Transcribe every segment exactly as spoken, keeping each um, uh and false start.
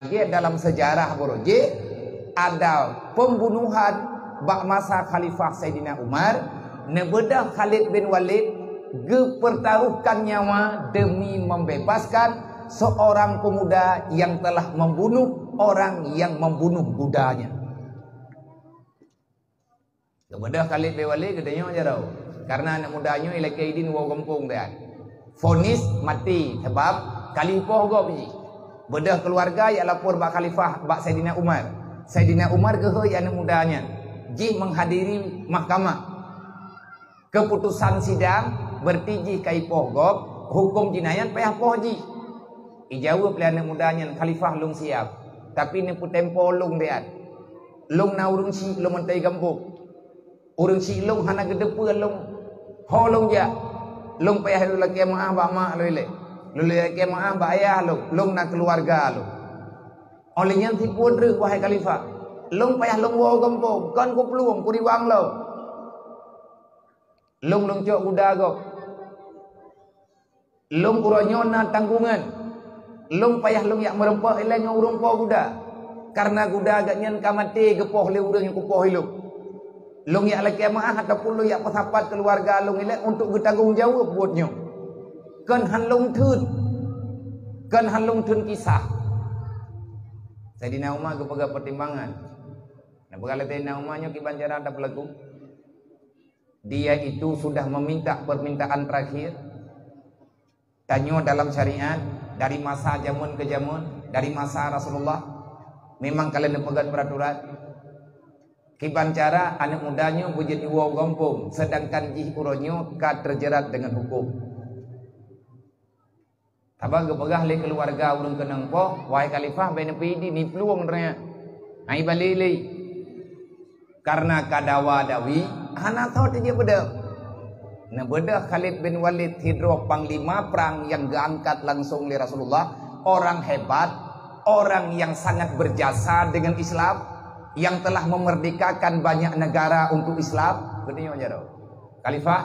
Lagée dalam sejarah baroe jih, ada pembunuhan bak masa Khalifah Saidina Umar, neubeudôh Khalid bin Walid geupertaruhkan nyawa demi membebaskan seorang pemuda yang telah membunuh orang yang membunuh budanya. Geubeudôh Khalid bin Walid geutanyong jaroe, karena aneuk muda nyoe ilakée idin woe gampông dan fonis maté sabab ka lheueh poh gob jih. Beudôh keuluwarga jak lapor bak khalifah, bak Saidina Umar. Saidina Umar geuhôi aneuk muda nyan jih menghadiri mahkamah. Keuputosan sidang, berarti jih ka ipoh gob, huköm jinayat payah poh jih. Ijaweueb lé aneuk muda nyan, "Khalifah, lôn siab, tapi neupeutempo lôn dan. Lôn na ureuëng syiek lôn mantong gampông. Ureuëng syiek lôn hana geuteupeue lôn ho lôn jak. Lôn payah lôn lakée meuáh bak mak lôn ilée. Lôn lakée meuáh bak ayah lôn, lôn na keuluwarga lôn." Óh lheueh nyan sipeuet reueh, "Wahai Khalifah, lôn payah lôn woe gampông, kon kuplueng, kuriwang lôn. Lôn lôn cok guda gob. Lôn uroe nyoe na tanggongan. Lôn payah lôn jak meurumpok ilée ngon ureuëng po guda. Karena guda gobnyan ka maté geupoh lé ureuëng nyang kupoh ilôn. Lôn jak lakée meuáh ataupun lôn jak peusapat keuluwarga lôn ilée untuk geutanggong jaweueb buet nyoe. Kon han lôn theun. Kon han lôn theun kisah." Saidina Umar geupeugah pertimbangan. Neupeugah lé Saidina Umar, "Nyoe kiban cara tapeulaku. Dia itu sudah meminta permintaan terakhir. Tanyoe dalam syariat, dari masa jameun ke jameun, dari masa Rasulullah, memang ka lheueh neupeugét peraturan. Kiban cara aneuk muda nyoe beujeuet iwoe gampông, sedangkan jih uroe nyoe ka terjerat dengan hukum." Sabab geupeugah lé keuluwarga ureuëng keunong poh, "Wahai Khalifah, bék neupeuidin, neuplueng droeneuh. Hai balek lé. Karena ka dawa-dawi, hana soe teujeuet beudôh." Neubeudôh Khalid bin Walid sidroe panglima prang nyang geuangkat langsung lé Rasulullah, orang hebat, orang yang sangat berjasa dengan Islam, yang telah memerdekakan banyak negara untuk Islam. Geutanyoe jaroe, "Khalifah,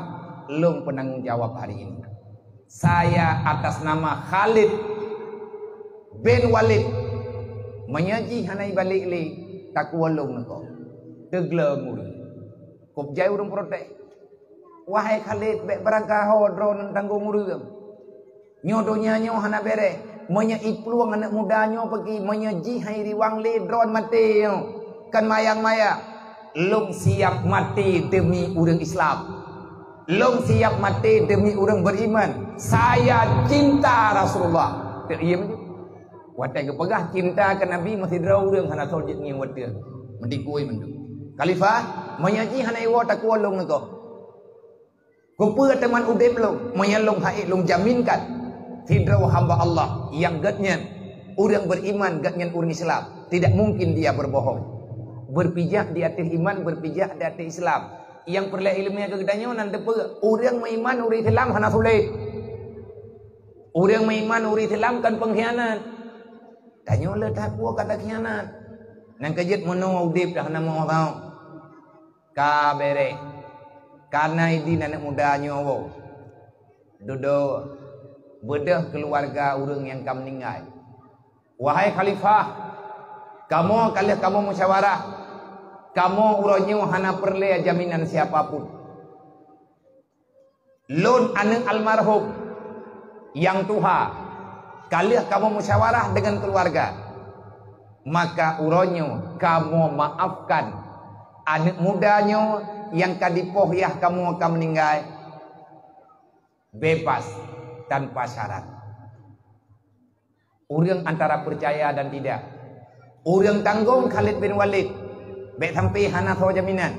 lôn penanggung jawab hari ini. Saya atas nama Khalid bin Walid, meunyoe jih hana ibalek lé, takuwoe lôn neuko." Teugleng ureuëng. Kop jai ureuëng protes, "Wahai Khalid, bék beurangkaho droe neutanggong ureuëng. Nyoe donya nyoe hana béréh. Meunyoe iplueng aneuk muda nyoe peugi, meunyoe jih han iriwang lé, droe maté nyoe, kon mayang-mayang. Lôn siab maté demi ureuëng Islam. Lôn siab maté demi ureuëng beriman. Saya cinta Rasulullah." Teuiem ju. Watée geupeugah cinta keu Nabi, meusidroe ureuëng hana soe jeuet ngieng watée. Meudikui mandum. "Khalifah, meunyoe jih hana iwoe, takuwoe lôn neuko. Keupeue teuma udeb lôn, meunyoe lôn ha'ék lôn jaminkan sidroe hamba Allah nyang gobnyan ureuëng beriman, gobnyan ureuëng Islam, tidak mungkin dia berbohong." Berpijak di atas iman, berpijak di atas Islam. Nyang peureulée iéleumé keu geutanyoe nan teupeue, ureuëng meuiman, ureuëng Islam hana sulet. Ureuëng meuiman, ureuëng Islam kon pengkhianat. Tanyoe le that peue kata khianat. Nyang keujeuet meunoe udeb dah hana meuoh sahoe. Ka béréh. Kana idin aneuk muda nyoe woe. Dudoe beudôh keuluwarga ureuëng nyang ka meuninggai. "Wahai Khalifah, kamoe ka lheueh kamoe musyawarah, kamoe uroe nyoe hana peureulée jaminan siapa pun. Lôn aneuk almarhum nyang tuha, ka lheueh kamoe musyawarah deungon keuluwarga, maka uroe nyoe kamoe maafkan aneuk muda nyoe nyang ka dipoh yah kamoe ka meuninggai, bebas tanpa syarat." Ureuëng antara peucaya dan tidak. Ureuëng tanggong Khalid bin Walid, bék sampai hana soe jaminan.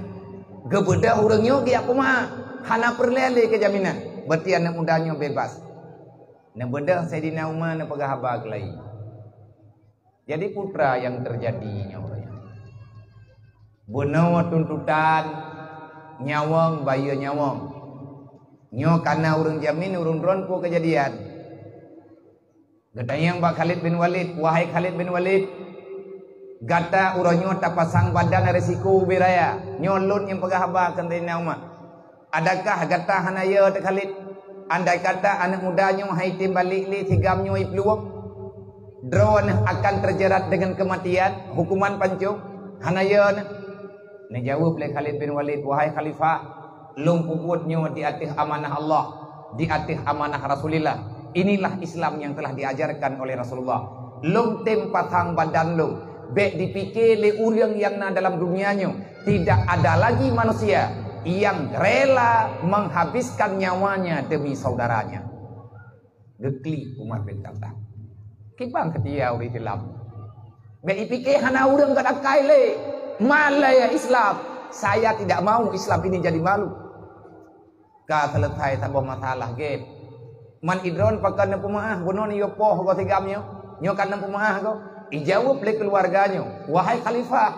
Geubeudôh ureuëng nyoe geujak peumeuáh, hana peureulée lé keu jaminan. Berarti aneuk muda nyoe bebas. Neubeudôh Saidina Umar neupeugah haba keulayi. Jadi peue teuma nyang teujadi nyoe? Bunoe tuntutan nyawöng bayeue nyawöng. Nyoe kana ureuëng jamin, ureuëng droen peue keujadian. Geutanyong bak Khalid bin Walid, "Wahai Khalid bin Walid, gata uroe nyoe tapasang badan risiko ubé raya. Nyoe lôn nyang peugah haba keu Saidina Umar. Adakah gata hana yo teuh Khalid? Andai kata aneuk muda nyoe han item balek lé, sigam nyoe iplueng." Droeneuh akan terjerat dengan kematian, hukuman pancong? Hana yo neuh. Neujaweueb lé Khalid bin Walid, "Wahai Khalifah, lôn peubuet nyoe di ateueh amanah Allah, di ateueh amanah Rasulillah. Inilah Islam yang telah diajarkan oleh Rasulullah. Lôn tem pasang badan lôn. Bék dipike lé ureuëng nyang na dalam dunia nyoe, tidak ada lagi manusia yang rela menghabiskan nyawanya demi saudaranya." Geuklik Umar bin Khattab. Kiban seutia ureuëng Islam. Bék ipike hana ureuëng ka dakai lé. Malée Islam. Saya tidak mau Islam ini jadi malu. Ka selesai saboh masalah gét. Man idroen pakon neupeumeuáh, bunoe nyoe poh goe sigam nyoe. Nyoe ka neupeumeuáh goe. Ijaweueb lé keuluwarga nyoe, "Wahai Khalifah,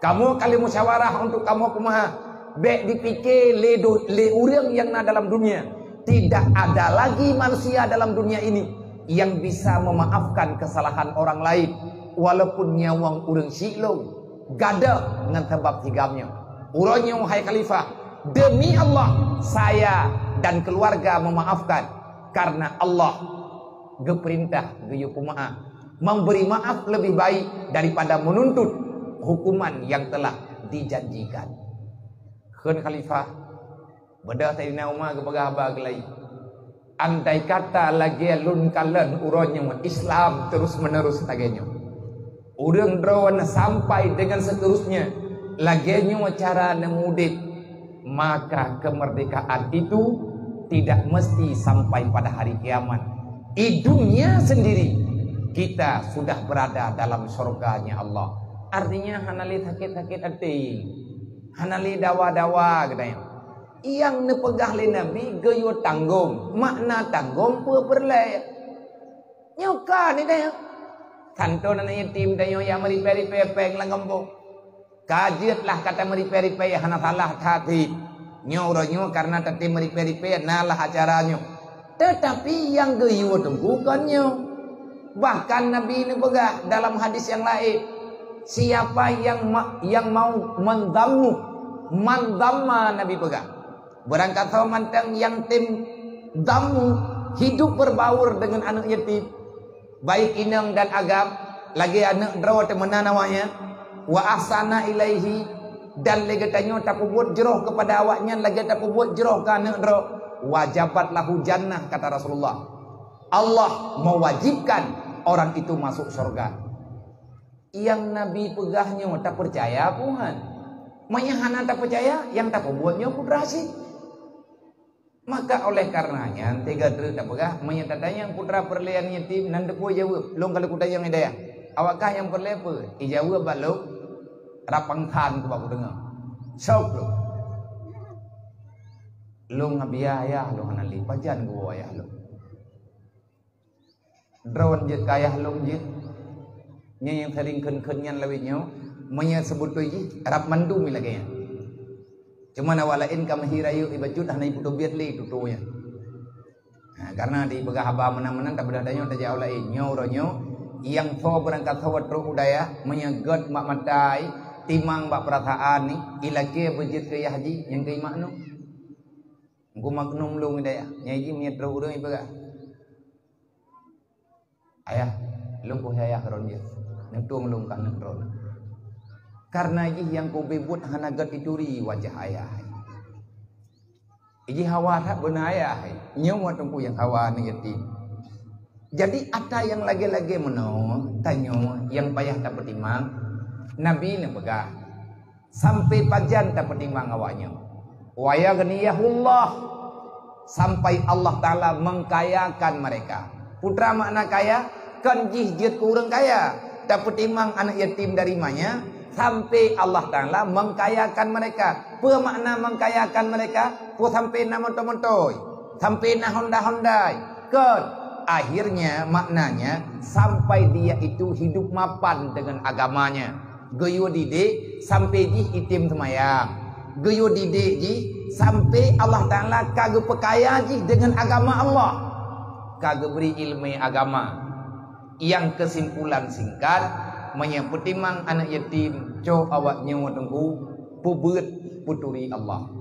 kamoe ka lheueh musyawarah untuk kamoe peumeuáh. Bék dipike lé do-, lé ureuëng nyang na dalam dunia. Tidak ada lagi manusia dalam dunia ini yang bisa memaafkan kesalahan orang lain, walaupun nyawöng ureuëng syiek lôn gadôh ngon sabab sigam nyoe. Uroe nyoe, hai Khalifah, demi Allah, saya dan keluarga memaafkan, karena Allah geupeurintah geuyue peumeuáh. Memberi maaf lebih baik daripada menuntut hukuman yang telah dijanjikan." Kheun Khalifah, beudôh Saidina Umar geupeugah haba geulayi, "Andai kata lagée lôn kalon uroe nyoe Islam terus-menerus lagée nyoe, ureuëng droeneuh sampai dengan seterusnya lagée nyoe cara neumudeb, maka kemerdekaan itu tidak mesti sampai pada hari kiamat. Di dunia sendiri kita sudah berada dalam surganya Allah." Artinya hana lé sakét-sakét até, hana lé dawa-dawa geutanyoe. Nyang neupeugah lé Nabi geuyue tanggong, makna tanggong peue peureulée. Nyoe ka ni deh. Tantu aneuk yatim tanyoe nyang meuripée-ripée péng lam gampông. Ka jeuet lah ka tameuripée-ripée, hana salah that cit. Nyoe uroe nyoe kareuna tatem meuripée-ripée na lah acara nyoe. Teutapi nyang geuyue teungku kon nyoe. Bahkan Nabi neupeugah dalam hadis nyang laén, "Siapa yang ma-, yang mau mendhammu, man dhamma," Nabi peugah. Beurangkasoe mantong nyang tem dhammu, hidup berbaur dengan aneuk yatim, baik inong dan agam, lagée aneuk droe teumeunan awaknyan, "wa ahsana ilaihi," dan lé geutanyoe tapeubuet jroh keupada awaknyan lagée tapeubuet jroh keu aneuk droe, "wajabat lahu jannah," kata Rasulullah. Allah mewajibkan orang itu masuk surga. Nyang Nabi peugah nyoe tapeucaya peue han? Meunyoe hana tapeucaya, nyang tapeubuet nyoe putra cit. Maka oleh kareuna nyan, teuga treuk tapeugah, meunyoe tatanyong putra peureulée aneuk yatim, nan teupeue jaweueb, "Lôn ka lheueh kutanyong i dayah." "Awak kah nyang peureulée peue?" Ijaweueb bak lôn, "Rab pangsan," keu bak kudeungoe. Sôk lôn. Lôn abiya ayah lôn hana lé, pajan geuwoe ayah lôn. Droen jeuet keu ayah lôn jeuet. Nyan nyang sering kheun-kheun nyan lawét nyoe, meunyoe seubeutôi jih, rab mandum lagée nyan. Cuman awak laén ka meuhi rayeuk ibacut hana ipeutobiet lé tutoe nyan. Ha, kareuna dipeugah haba meunan-meunan, tapeugah tanyoe tajak awak laén. Nyoe uroe nyoe, nyang soe beurangkasoe trok u dayah, meunyoe gét bak mata, timang bak peurasaan ni, ilakée beujeuet keu yah jih, nyang keu imak nyoe. Engku maknum lôn i dayah, nyang jih meunyoe trok ureuëng ipeugah. Ayah, lôn keuh ayah droen jih. Neutueng lôn ka aneuk droen. Kareuna jih nyang kube buet hana gét ituri wajah ayah. Ijih hawa that beuna ayah. Nyoe teungku nyang hawa aneuk yatim. Jadi ata nyang lagée-lagée meunoe, tanyoe nyang payah tapeutimang, Nabi neupeugah, sampai pajan tapeutimang awaknyoe. Wa yaghniyahullah, sampai Allah Taala mengkayakan mereka. Putra makna kaya, kon jih jeuet keu ureuëng kaya. Tapeutimang aneuk yatim dari manya, sampai Allah Taala mengkayakan mereka. Peue makna mengkayakan mereka? Peue sampai na moto-moto, sampai na honda-honda? Kon. Akhirnya maknanya sampai dia itu hidup mapan dengan agamanya. Geuyue didik sampai jih item seumayang. Geuyue didik jih sampai Allah Taala ka geupeukaya jih deungon agama Allah. Ka geubri ileumé agama. Nyang keusimpulan singkat, meunyoe peutimang aneuk yatim, cok awak nyoe teungku, peubeuet peuturi Allah.